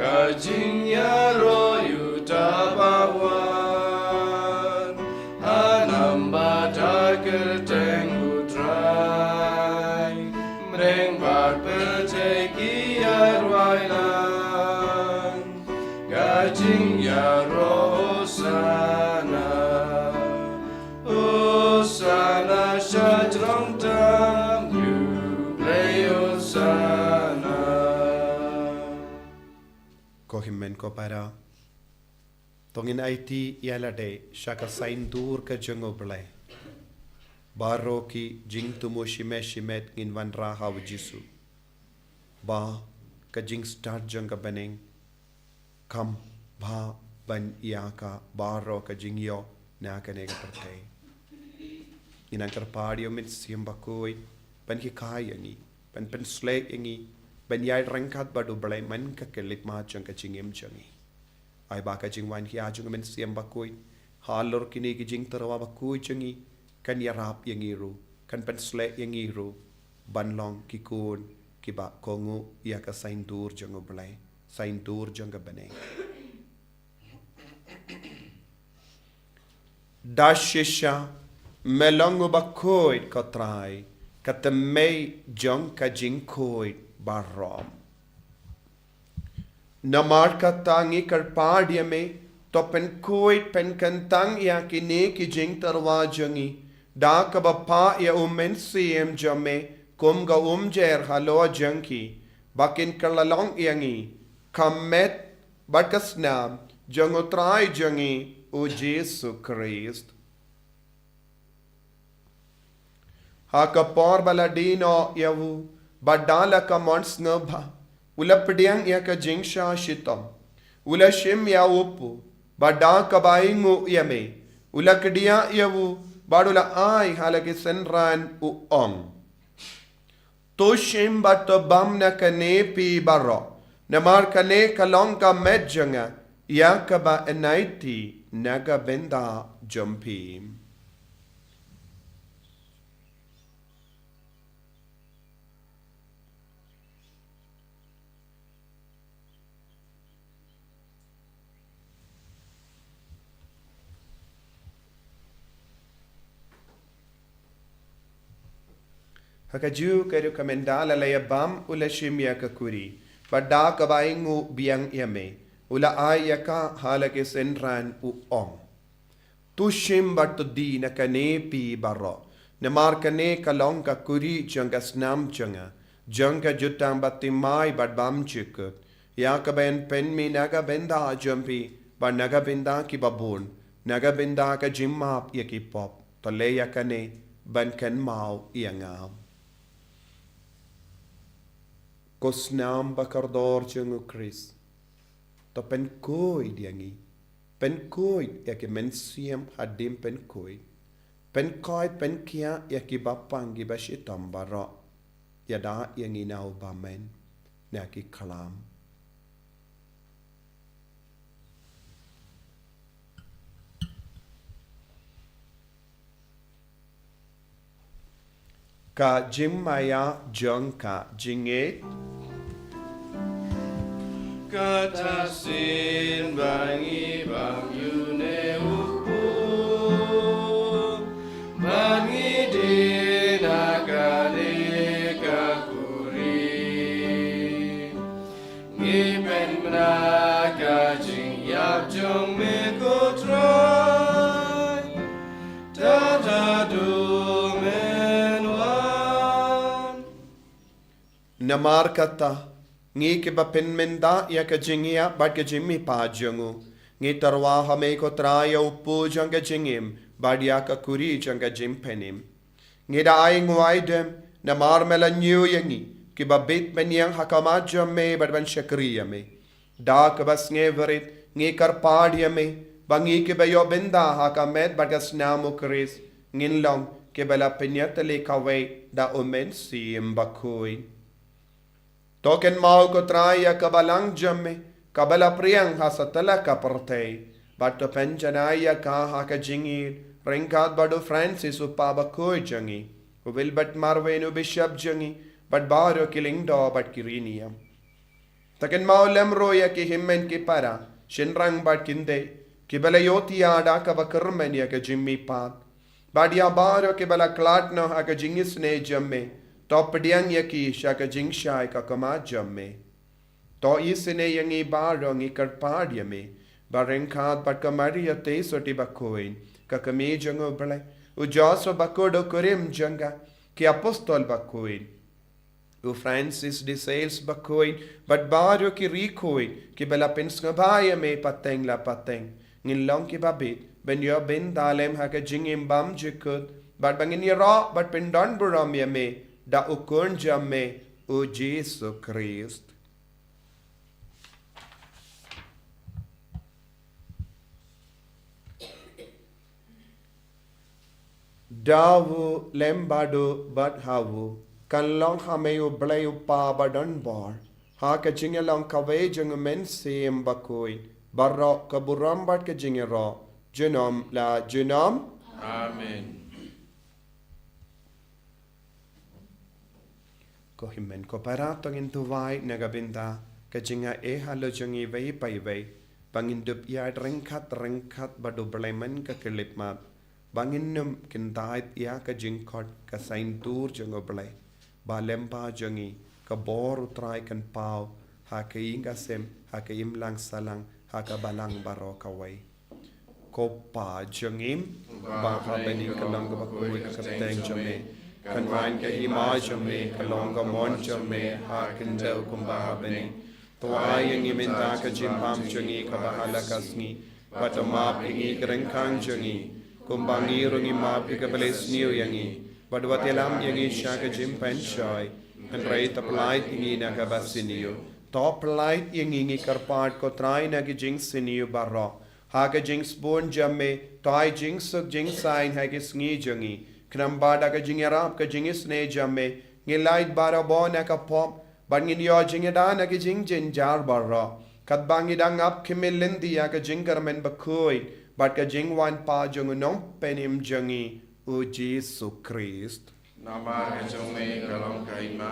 Ka jingïaroh ïa uta ba wan ha namar ba ka kyrteng U Trai. Bneng bad pyrthei ki ïa rwai lad ka jingïaroh Hosana. Hosana sha jrong tam ïa U Blei, Hosana. Ko hynmen ko para, to ngin aiti ïa lade sha ka saiñdur ka jong U Blei. Baroh ki jingthmu shimet shimet ngin wanrah ha U Jisu, ba ka jingstad jong ka bneng kam bha ban ïa ka baroh ka jingïoh na kane ka pyrthei. Ngi nang kyrpad ïa U Mynsiem Bakhuid ban hikai ïa ngi, ban pynshlei ïa ngi ban ïaid ryngkat bad U Blei man ka khyllipmat jong ka jingim jong ngi. Ai ba ka jingwan khia jong U Mynsiem Bakhuid halor kine ki jingtyrwa bakhuid jong ngi kan ïarap ïa ngi ruh, kan pynshlei ïa ngi ruh ban long ki khun kiba kohnguh ïa ka saiñdur jong U Blei, saiñdur jong ka bneng. Da shisha me long uba khuid, ko Trai, ka tmei jong ka jingkhuid baroh. Namar kata ngi kyrpad ïa me, to pynkhuid pynkyntang ïa kine ki jingtyrwa jong ngi da kaba phah ïa U Mynsiem jong me kum ka umjer halor jong ki, ba kin kylla long ïa ngi ka met bad ka snam jong U Trai jong ngi U Jisu Khrist. Ha ka por ba la die noh ïa u, bad da la ka mon sngewbha, u la pdiang ïa ka jingshah shitom, u la shim ïa u kpu, bad da kaba ainguh ïa me, u la kdiah ïa u, bad u la ai ha la ki synran, u ong: To shim bad to bam na kane phi baroh, namar kane ka long ka met jong nga ïa kaba yn aiti na ka bynta jong phi. Ha kajuh ka rukom ynda la ïa bam u la shim ïa ka kuri, bad da kaba ainguh biang ïa me, u la ai ïa ka ha la ki synran u ong: To shim bad to die na kane phi baroh, namar kane ka long ka kuri jong ka snam jong nga, jong ka jutang bathymmai bad bymjukut, ïa kaba yn pynmih na ka bynta jong phi bad na ka bynta kiba bun. Na ka bynta ka jingmap ïa ki pop, to leh ïa kane ban kynmaw ïa nga. Ko snam ba kordor jong u Khrist, to pynkhuid ïa ngi, pynkhuid ïa ki mynsiem hadien pynkhuid, pynkhuid pynkhiah ïa ki ba pang ki ba shitom baroh, ïada ïa ngi na u bymman na ki khlam. Ka jingmaïa jong ka jingngeit. Kata sien ba ngi bam ïa une u kpu, ba ngi die na kane ka kurim. Ngi pynbna ka jingïap jong me ko Trai, tad haduh men wan. Namar kata, ngi kiba pynmynta ïa ka jingïap bad ka jingmihpat jong u, ngi tyrwa ha me ko Trai ïa u kpu jong ka jingim bad ïa ka khuri jong ka jingpynim. Ngi da ai nguai dem, namar me la ñiew ïa ngi, kiba bit ban ïeng ha khmat jong me bad ban shakri ïa me. Da kaba sngewrit, ngi kyrpad ïa me, ba ngi kiba ïoh bynta ha ka met bad ka snam u Khrist, ngin long kiba la pynïatylli kawei da u Mynsiem Bakhuid. To kynmaw ko Trai ïa ka balang jong me, kaba la pdiang ha satlak ka pyrthei, bad to pynjanai ïa ka ha ka jingïeit, ryngkat bad u Francis u Kpa Bakhuid jong ngi, u Wilbert Marwein u Bishop jong ngi, bad baroh ki lyngdoh bad ki riewniam. To kynmaw lem ruh ïa ki hynmen ki para, shynrang bad kynthei, kiba la ïohthiah da kaba kyrmen ïa ka jingmihpat. Bad ïa baroh kiba la khlad noh ha ka jingisynei jong me, to pdiang ïa ki sha ka jingshai ka khmat jong me. To isynei ïa ngi baroh, ngi kyrpad ïa me, ba ryngkat bad ka Maria Theisotti Bakhuid, ka kmie jong u Blei, u Joseph Bakhuid u kurim jong ka, ki apostol bakhuid, u Francis de Sales Bakhuid, bad baroh ki riewkhuid kiba la pynsngewbha ïa me pateng la pateng, ngin long kiba bit ban ïoh bynta lem ha ka jingim bymjukut, bad ba ngin ïaroh bad pyndonburom ïa me da u Khun jong me, u Jisu Khrist. Da u lem bad u bad ha u, kan long ha me u Blei u Kpa badonbor, ha ka jingïalong kawei jong u Mynsiem Bakhuid, baroh ka burom bad ka jingïaroh, junom la junom. Amen. Ko hynmen ko para, to ngin duwai na ka bynta ka jingaiei halor jong ngi iwei pa iwei, ba ngin dup ïaid ryngkat ryngkat bad u Blei man ka khyllipmat, ba ngin nym kyndait ïa ka jingkhot ka saiñdur jong u Blei, ba lem bad jong ngi ka bor u Trai kan paw ha ka ïing ka sem, ha ka imlang sahlang, ha ka balang baroh kawei. Ko Pa jong ngi ba ha bneng, ka long kaba khuid ka kyrteng jong me, kan wan ka hima jong me, ka long ka mon jong me ha khyndew kumba ha bneng. To ai ïa ngi mynta ka jingbam jong ngi kaba ha la ka sngi, bad to map ïa ngi ki ryngkang jong ngi, kumba ngi ruh ngi map ïa kiba la isniew ïa ngi, bad wat ïalam ïa ngi sha ka jingpynshoi, hynrei to pyllait ïa ngi na kaba sniew. To pyllait ïa ngi, ngi kyrpad ko Trai, na ki jingsniew baroh, ha ka jingsbun jong me, to ai jingsuk jingsaiñ ha ki sngi jong ngi. Khnang ba da ka jingïarap ka jingisynei jong me, ngin lait barabor na ka pop, bad ngin ïoh jingïada na ki jingjynjar baroh, katba ngi dang ap khmih lynti ïa ka jingkyrmen bakhuid bad ka jingwan pat jong u Nongpynim jong ngi, u Jisu Khrist. Namar ka jong me ka long ka hima,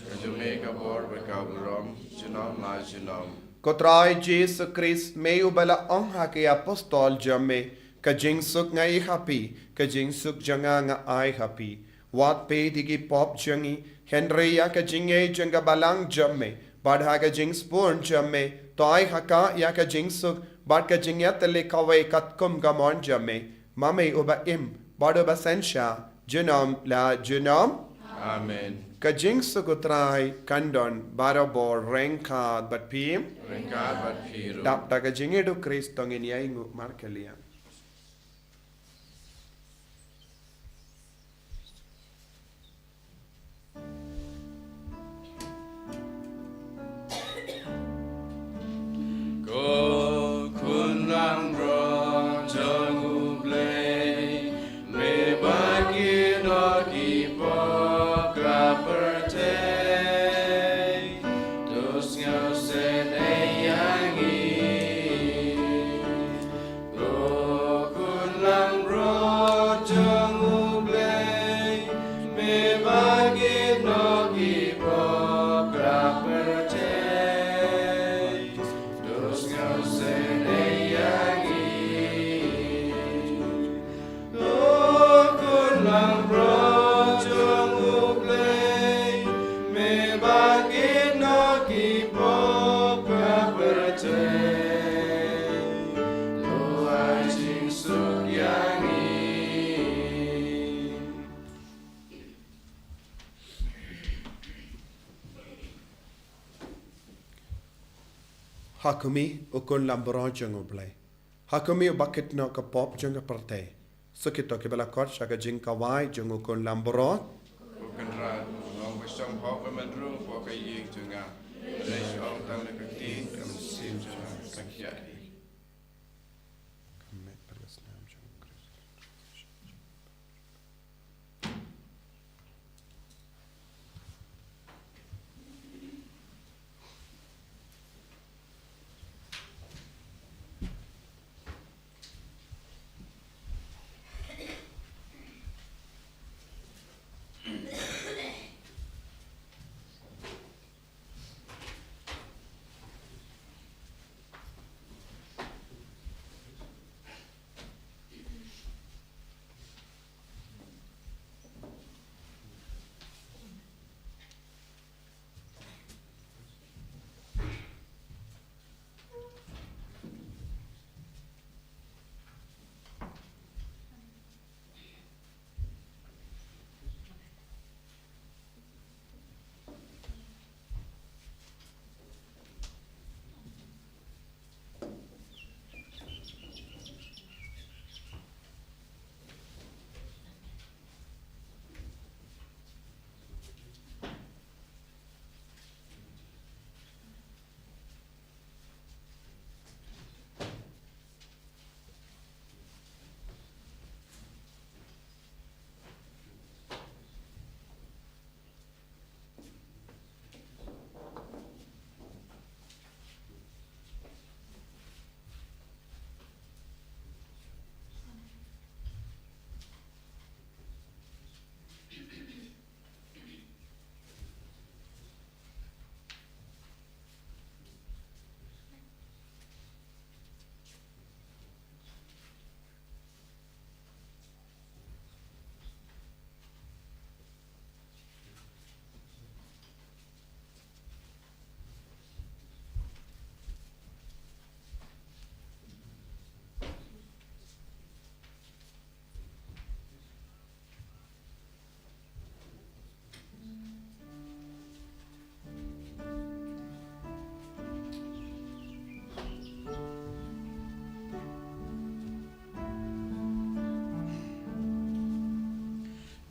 ka jong me ka bor bad ka burom, junom la junom. Ko Trai Jisu Khrist, me uba la ong ha ki apostol jong me, ka jingsuk nga ai ha phi, ka jingsuk jong nga nga ai ha phi. Wat peit ïa ki pop jong ngi, hynrei ïa ka jingngeit jong ka balang jong me, bad ha ka jingsbun jong me, to ai ha ka ïa ka jingsuk bad ka jingïatylli kawei katkum ka mon jong me, ma me uba im bad uba synshar, junom la junom. Amen. Ka jingsuk u Trai kan don barabor ryngkat bad phi. Ryngkat bad phi ruh. Dap da ka jingïeit u Khrist to ngin ïainguh markylliang. Ha khmih, u Khun Lambaroh jong U Blei. Ha khmih, uba kit noh ka pop jong ka pyrthei. Sa kito kiba la khot sha ka jingkawei jong u Khun Lambaroh. Ko Kynrad, long ba shong hok ba mad rung hapoh ka ïing jong nga. Hynrei shu ong tang da ka kti, ka mynsiem jong nga kan khiah hi.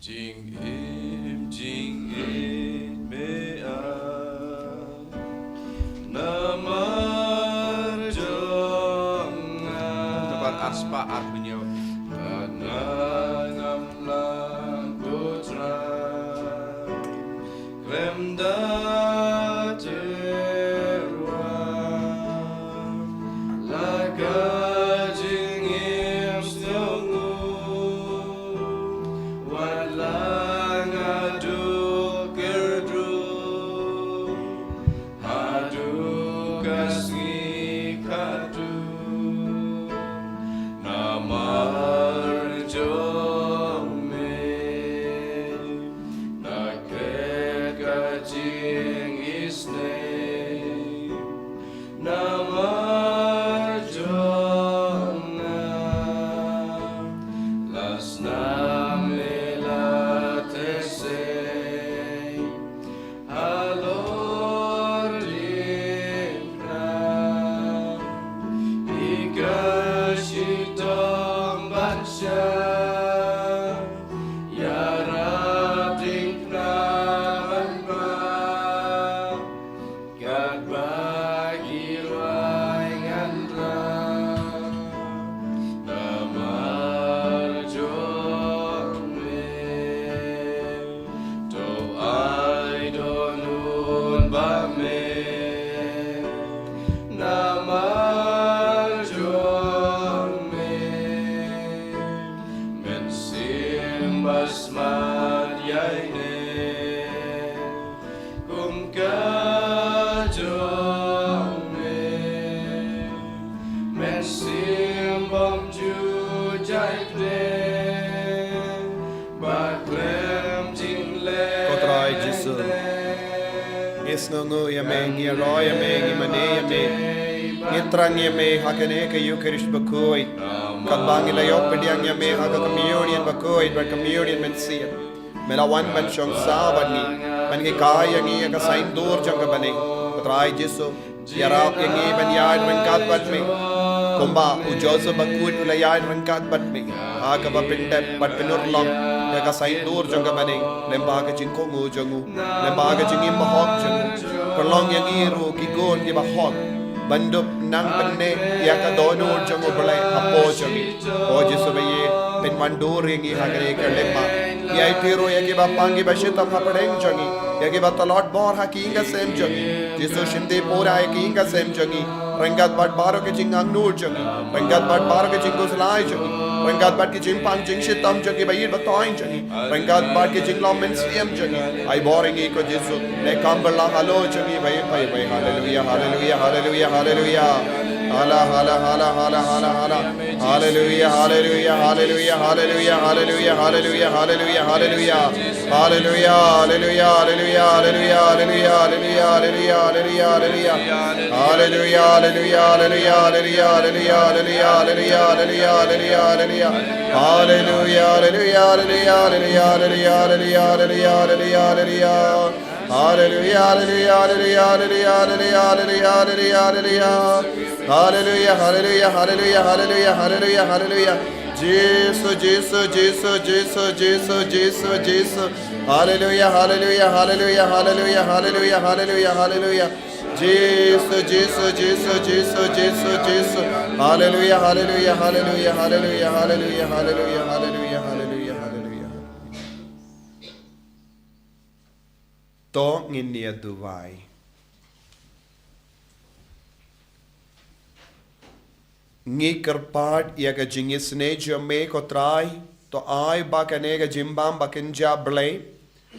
Jingim jingïeit me ah namar jong nga. Namar arspah arphew hynñiew. Bad nga ngam lah, ko Trai, khlem da tyrwa la ka jingim sngewnguh. Wat la nga duh kyrduh haduh ka sngi khatduh, namar jong me. Na klet ka jingisynei namar jong nga, la snam me la thesei halor diengphna. Ïa ka shitom ban shah ïarap diengphna ban mad, katba ki rwai ngan rah namar jong me. To ai dohnud ba me namar jong me. Mynsiem ba smat ïa ine kum ka jong me. Mynsiem bym ju jai pdeng ba khlem jingleh. Ko Trai Jisu, ngi sngewnguh ïa me, ngi ïaroh ïa me, ngi mane ïa me, ngi thrang ïa me ha kane ka Eukharist bakhuid. Katba ngi la ïoh pdiang ïa me ha ka Communion bakhuid bad Communion mynsiem, me la wan ban shong sah bad ngi, ban hikai ïa ngi ïa ka saiñdur jong ka bneng. Ko Trai Jisu, Ïarap ïa ngi ban ïaid ryngkat bad me, kumba u Joseph bakhuid u la ïaid ryngkat bad me ha kaba pyndep bad pynurlong ïa ka saiñdur jong ka bneng lyngba ka jingkohnguh jong u, lyngba ka jingim bahok jong u. Pynlong ïa ngi ruh ki khun kiba hok ban dup nang pynneh ïa ka dohnud jong U Blei hapoh jong ngi. O Jisu ba ïeit, pynwandur ïa ngi ha kane ka lympat. Ïa ïa phi ruh ïa kiba pang kiba shitom hapdeng jong ngi, ïa kiba tlot bor ha ki ïing ki sem jong ngi. Jisu, shim pura ïa ki ïing ki sem jong ngi ryngkat bad baroh ki jingangnud jong ngi, ryngkat bad baroh ki jingkhuslai jong ngi, ryngkat bad ki jingpang jingshitom jong ki ba ïeit ba thoiñ jong ngi, ryngkat bad ki jinglong mynsiem jong ngi. Ai bor ïa ngi ko Jisu, leh kam bylla halor jong ngi ba ïeit ba ïeit. Haleluia, haleluia, haleluia, haleluia. Hala, hala, hala, hala, hala, hala. Haleluia, haleluia, haleluia, haleluia, haleluia, haleluia, haleluia, haleluia. Haleluia, haleluia, haleluia, haleluia, haleluia, haleluia, haleluia, haleluia, haleluia. Haleluia, haleluia, haleluia, haleluia, haleluia, haleluia, haleluia, haleluia, haleluia. Haleluia, haleluia, haleluia, haleluia, haleluia, haleluia, haleluia, haleluia, haleluia. Haleluia, haleluia, haleluia, haleluia, haleluia, haleluia, haleluia, haleluia. Haleluia, haleluia, haleluia, haleluia, haleluia, haleluia. Jisu, Jisu, Jisu, Jisu, Jisu, Jisu, Jisu. Haleluia, haleluia, haleluia, haleluia, haleluia, haleluia, haleluia. Jisu, Jisu, Jisu, Jisu, Jisu, Jisu. Haleluia, haleluia, haleluia, haleluia, haleluia, haleluia, haleluia, haleluia, haleluia. To ngin ïa duwai. Ngi kyrpad ïa ka jingisynei jong me ko Trai, to ai ba kane ka jingbam ba kynja Blei,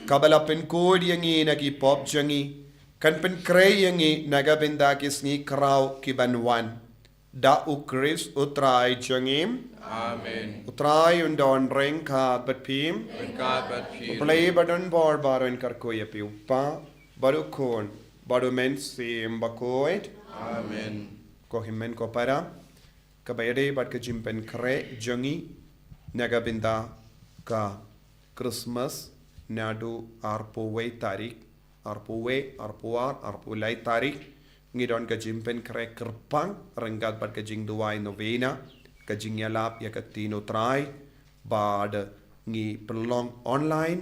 kaba la pynkhuid ïa ngi na ki pop jong ngi, kan pynkhreh ïa ngi na ka bynta ki sngi khraw ki ban wan. Da U Khrist U Trai jong ngi. Amen. U Trai un don ryngkat bad phi. Ryngkat bad phi. U Blei ba don bor baroh un kyrkhu ïa phi, U Kpa, bad U Khun, bad U Mynsiem Bakhuid. Amen. Ko hynmen ko para, kaba ïadei bad ka jingpynkhreh jong ngi na ka bynta ka Christmas, naduh arphew wei tarik, arphew wei, arphew ar, arphew lai tarik, ngi don ka jingpynkhreh kyrpang ryngkat bad ka jingduwai novena, ka jingïalap ïa ka ktien U Trai, bad ngi pynlong online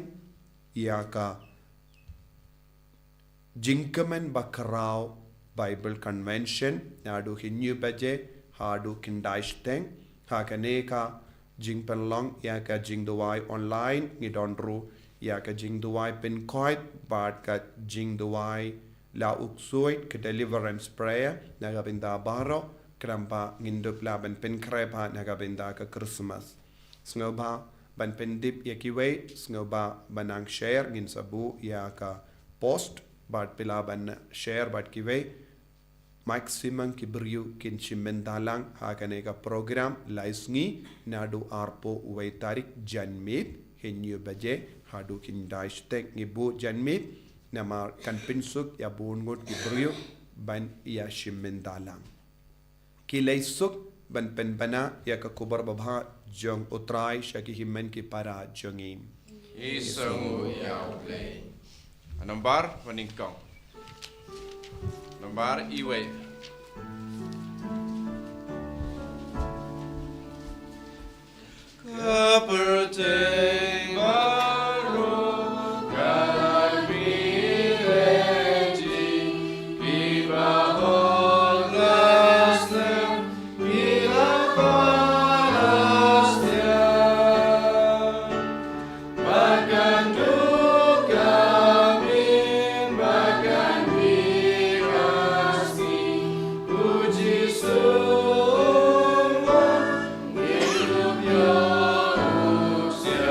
ïa ka jingkmen ba khraw Bible Convention, naduh hynñiew baje haduh khyndai shiteng. Ha kane ka jingpynlong ïa ka jingduwai online, ngi don ruh ïa ka jingduwai pynkhuid bad ka jingduwai la u ksuid, ka deliverance prayer, na ka bynta baroh, khnang ba ngin dup lah ban pynkhreh bha na ka bynta ka Christmas. Sngewbha ban pyndep ïa kiwei, sngewbha ban nang share, ngin sa buh ïa ka post, bad phi lah ban share bad kiwei. Maximum ki briew kin shim bynta lang ha kane ka program lai sngi, naduh arphew wei tarik janmiet, hynñiew baje haduh khyndai shiteng. Ngi buh janmiet namar kan pynsuk ïa bun ngut ki briew ban ïa shim bynta lang. Ki lei suk ban pynbna ïa ka khubor babha jong U Trai sha ki hynmen ki para jong ngi. Ngi sngewnguh ïa U Blei. Nambar ba nyngkong. Nambar iwei. Ka pyrthei baroh ka la plie, ki bahok la snem, ki la palas ïa. Ba kan duk ka miet, ba kan bieit ka sngi, u Jisu u wan, ngin dup ïa u sha.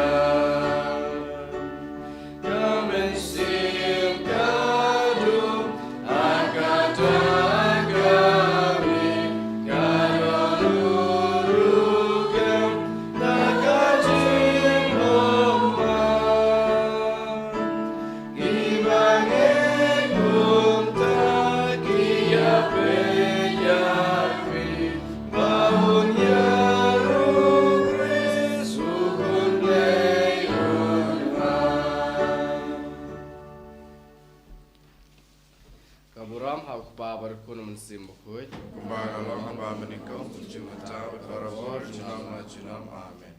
Mynsiem Bakhuid, kumba ka long ha kaba mynnyngkong, kumjuh mynta, bad barabor, junom la junom. Amen.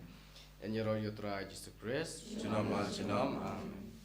Yn ïaroh ïa U Trai Jisu Khrist. Junom la junom. Amen.